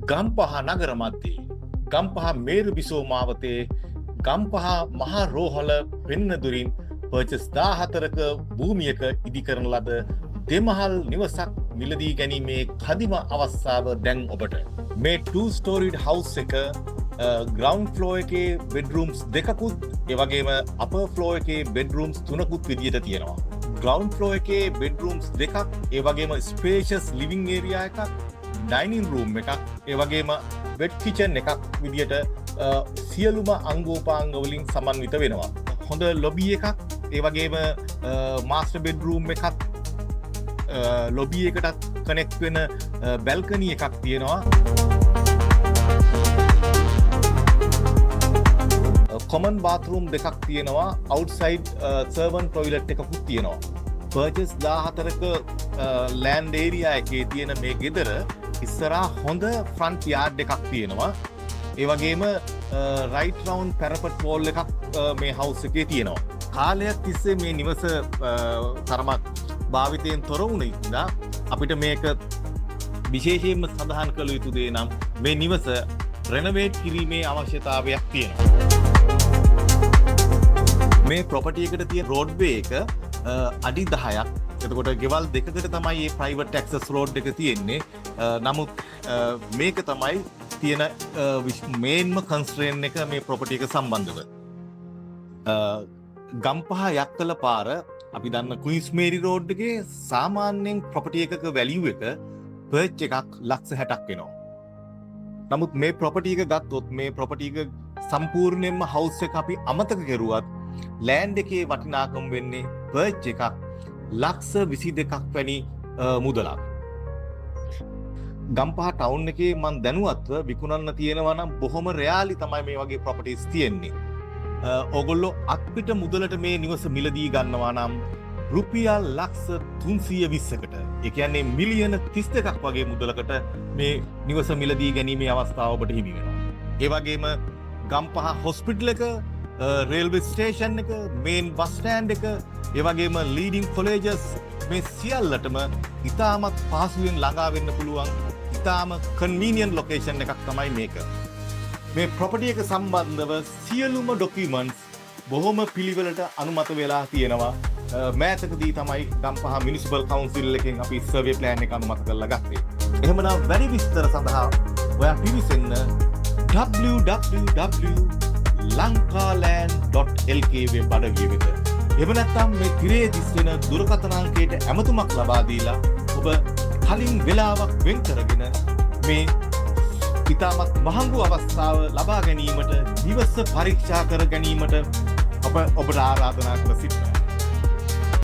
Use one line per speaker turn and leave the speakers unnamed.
ගම්පහ නගර මධ්‍යයේ, ගම්පහ මේරු බිසෝ මාවතේ, ගම්පහ මහා රෝහල පෙන්න දුරින් පර්චස් 14ක භූමියක ඉදිකරන ලද දෙමහල් නිවසක් මිලදී ගැනීමේ කදිම අවස්ථාව දැන් ඔබට. මේ 2 ස්ටෝරිඩ් හවුස් එක ග්‍රවුන්ඩ් ෆ්ලෝර් එකේ බෙඩ්රූම්ස් දෙකකුත්, ඒ වගේම අපර් ෆ්ලෝර් එකේ බෙඩ්රූම්ස් තුනකුත් විදියට තියෙනවා. ග්‍රවුන්ඩ් ෆ්ලෝර් එකේ බෙඩ්රූම්ස් දෙකක්, ඒ වගේම ස්පේෂස් ලිවිං ඒරියා එකක්, ඩයිනින් රූම් එකක්, ඒ වගේම වෙට් කිචන් එකක් විදියට සියලුම අංගෝපාංග වලින් සමන්විත වෙනවා. හොඳ ලොබි එකක්, ඒ වගේම මාස්ටර් බෙඩ්රූම් එකක්, ලොබි එකටත් කනෙක්ට් වෙන බැල්කනි එකක් තියෙනවා. කොමන් බාත්රූම් දෙකක් තියෙනවා, අවුට්සයිඩ් සර්වන් ටොයිලට් එකකුත් තියෙනවා. පර්චස් 14ක ලෑන්ඩ් ඒරියා එකේ තියෙන මේ ගෙදර ඉස්සරහා හොඳ ෆ්‍රන්ට් යාඩ් එකක් තියෙනවා. ඒ වගේම රයිට් රවුන්ඩ් පැරපට් වෝල් එකක් මේ හවුස් එකේ තියෙනවා. කාලයක් තිස්සේ මේ නිවස තරමක් භාවිතයෙන් තොර වුණ හින්දා අපිට මේක විශේෂයෙන්ම සඳහන් කළ යුතු දේ නම් මේ නිවස රෙනොවේට් කිරීමේ අවශ්‍යතාවයක් තියෙනවා. මේ ප්‍රොපර්ටි එකට තියෙන රෝඩ්වේ එක අඩි 10ක්. එතකොට ගෙවල් දෙකකට තමයි මේ ප්‍රයිවට් ඇක්සස් රෝඩ් එක තියෙන්නේ. නමුත් මේක තමයි තියෙන මේන්ම කන්ස්ට්‍රේන් එක මේ ප්‍රොපර්ටි එක සම්බන්ධව. ගම්පහ යක්කල පාර අපි දන්න ක්වීන්ස් මේරි රෝඩ් එකේ සාමාන්‍යයෙන් ප්‍රොපර්ටි එකක වැලියු එක පර්ච් එකක් ලක්ෂ 60ක් වෙනවා. නමුත් මේ ප්‍රොපර්ටි එක ගත්තොත් මේ ප්‍රොපර්ටි එක සම්පූර්ණයෙන්ම හවුස් එක අපි අමතක කෙරුවත් ලෑන්ඩ් එකේ වටිනාකම වෙන්නේ පර්ච් එකක් ලක්ෂ 22ක් වැනි මුදලක්. ගම්පහ ටවුන් එකේ මං දැනුවත්ව විකුණන්න තියෙනවා නම් බොහොම රෙයාලි තමයි මේ වගේ ප්‍රොපර්ටිස් තියෙන්නේ. ඔගොල්ලෝ අත්පිට මුදලට මේ නිවස මිලදී ගන්නවා නම් රුපියල් ලක්ෂ 320කට, ඒ කියන්නේ මිලියන 32ක් වගේ මුදලකට මේ නිවස මිලදී ගැනීමේ අවස්ථාව ඔබට හිමි වෙනවා. ඒ වගේම ගම්පහ හොස්පිටල් එක, රේල්වේ ස්ටේෂන් එක, මේන් බස් ස්ටෑන්ඩ් එක, ඒ වගේම ලීඩින් කොලේජස් මේ සියල්ලටම ඉතාමත් පහසුවෙන් ළඟා වෙන්න පුළුවන් ඉතාම කන්වීනියන්ට් ලොකේෂන් එකක් තමයි මේක. මේ ප්‍රොපර්ටි එක සම්බන්ධව සියලුම ඩොකියුමන්ට්ස් බොහොම පිළිවෙලට අනුමත වෙලා තියෙනවා. මෑතකදී තමයි ගම්පහ මියුනිසිපල් කවුන්සිල් එකෙන් අපි සර්වේ ප්ලෑන් එක අනුමත කරලා ගත්තේ. එහෙමනම් වැඩි විස්තර සඳහා ඔයා පිවිසෙන්න www.lankaland.lk web අඩවිය වෙත. එහෙම නැත්නම් මේ තිරයේ දිස්වෙන දුරකථන අංකයට ඇමතුමක් ලබා දීලා ඔබ කලින් වෙලාවක් වෙන් කරගෙන මේ ඉතාමත් මහඟු අවස්ථාව ලබා ගැනීමට, නිවස පරීක්ෂා කර ගැනීමට අප ඔබට ආරාධනා කර සිටිනවා.